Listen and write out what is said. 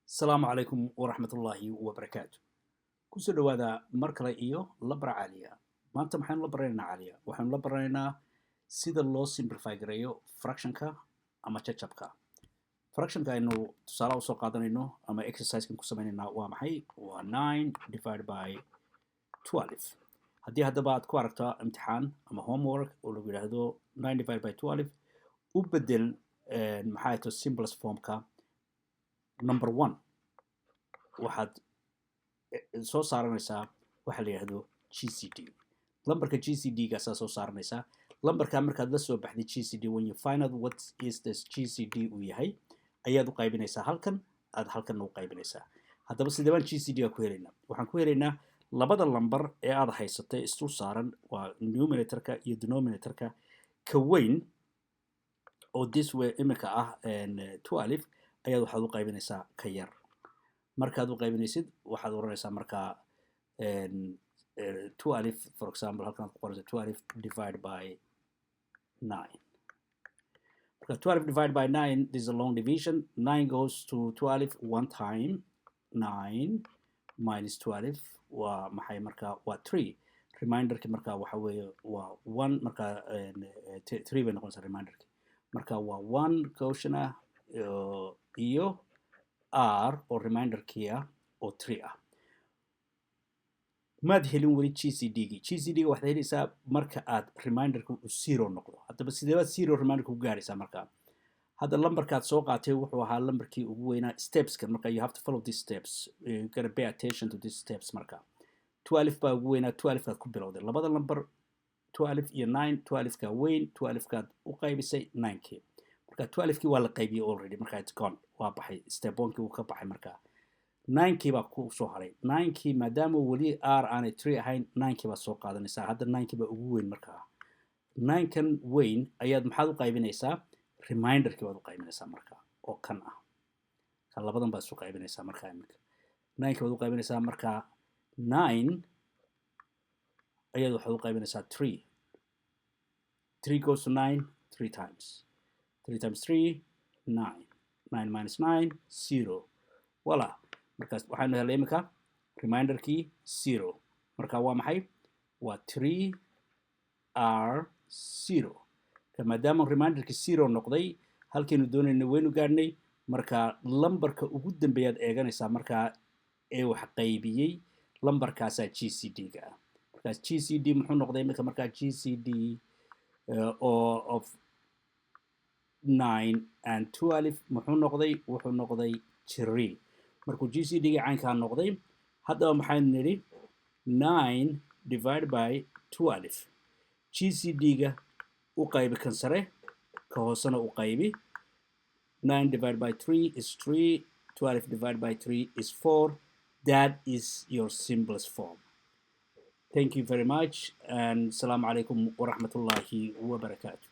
Asalaamu calaykum waraxmatullaahi wabarakaatu. Kusoo dhowaada mar kale iyo la bara Caaliya. Maanta maxaynu la baranaynaa, Caaliya? Waxaynu la baranaynaa sida loo simplify gareeyo fractionka ama jajabka. Fractionka aynu tusaale usoo qaadanayno ama exercisekan ku sameynaynaa waa maxay? Waa 9 divided by 12. Haddii haddaba aad ku aragto imtixaan ama homework oo lagu yidhaahdo 9 divided by 12 u bedel, maxaa to simplest formka, number one waxaad soo saaranaysaa waxa la yidhahdo GCD. Lambarka GCD gaasaa soo saaranaysaa. Lambarka markaad la soo baxday GCD, when you find out what is this GCD uu yahay, ayaad u qaybinaysaa halkan, aad halkan u qaybinaysaa. Haddaba sidee baan GCD ga ku helaynaa? Waxaan ku helaynaa labada lambar ee aad haysatay isdul saaran, waa numeratorka iyo denominatorka. Ka weyn oo this way imika ah 12 ayaad waxaad u qaybinaysaa ka yar. Markaad u qaybinaysid, waxaad oranaysaa markaa 12, for example, halkan aad ku qoraysa 12 divide by 9. Marka 12 divide by 9, this is a long division. 9 goes to 12 one time. 9 minus 12 waa maxay marka? Waa 3. Remainderki marka waxa weeye waa 1. Marka 3 bay noqonaysaa remainderki. Marka waa 1 quotient ah iyo r oo remainderkii ah oo 3 ah. Maad helin weli GCD-gii. GCD-ga waxaad helaysaa marka aad remainderka uu zero noqdo. Haddaba sidee baad zero remainderka ku gaaraysaa? Marka hadda lambarkaad soo qaatay wuxuu ahaa lambarkii ugu weynaa. Stepska marka, you have to follow these steps. You gotta pay attention to these steps. Marka 12 baa ugu weynaa, 12 kaad ku bilowday. Labada lambar 12 iyo 9, 12 kaa weyn, 12 kaad u qaybisay 9kii. Marka 12kii waa la qaybiyey already. Marka it's gone, waa baxay. Step one-kii wuu ka baxay. Marka ninekii baa ku soo haray. Ninekii maadaama weli r aanay 3 ahayn, ninekii baad soo qaadanaysaa. Hadda ninekii baa ugu weyn. Markaa ninekan weyn ayaad maxaad u qaybinaysaa? Remainderkii baad u qaybinaysaa markaa, oo kan ah. Kan labadan baad isu qaybinaysaa. Markaa iminka ninekii baad u qaybinaysaa. Markaa nine ayaad waxaad u qaybinaysaa 3. 3 goes to 9 three times. 3 times 3, 9. 9 minus 9, 0. Wala markaas waxaynu helay iminka remainderkii 0. Marka waa maxay? Waa 3 r 0. Ka maadaama remainderkii 0 noqday, halkaynu doonayna waynu gaadhnay. Marka lambarka ugu dambeeyaad eeganaysaa markaa ee wax qaybiyey, lambarkaasaa GCD ga ah. Markaas GCD muxuu noqday iminka? Markaa GCD oo of 9 and 12 muxuu noqday? Wuxuu noqday 3. Markuu GCD ga caynkaa noqday, haddaba maxaynu nidhi? 9 divided by 12, GCD ga u qaybi kan sare, ka hoosena u qaybi. 9 divided by 3 is 3. 12 divided by 3 is 4. That is your simplest form. Thank you very much and assalamu alaikum wa rahmatullahi wa barakatuh.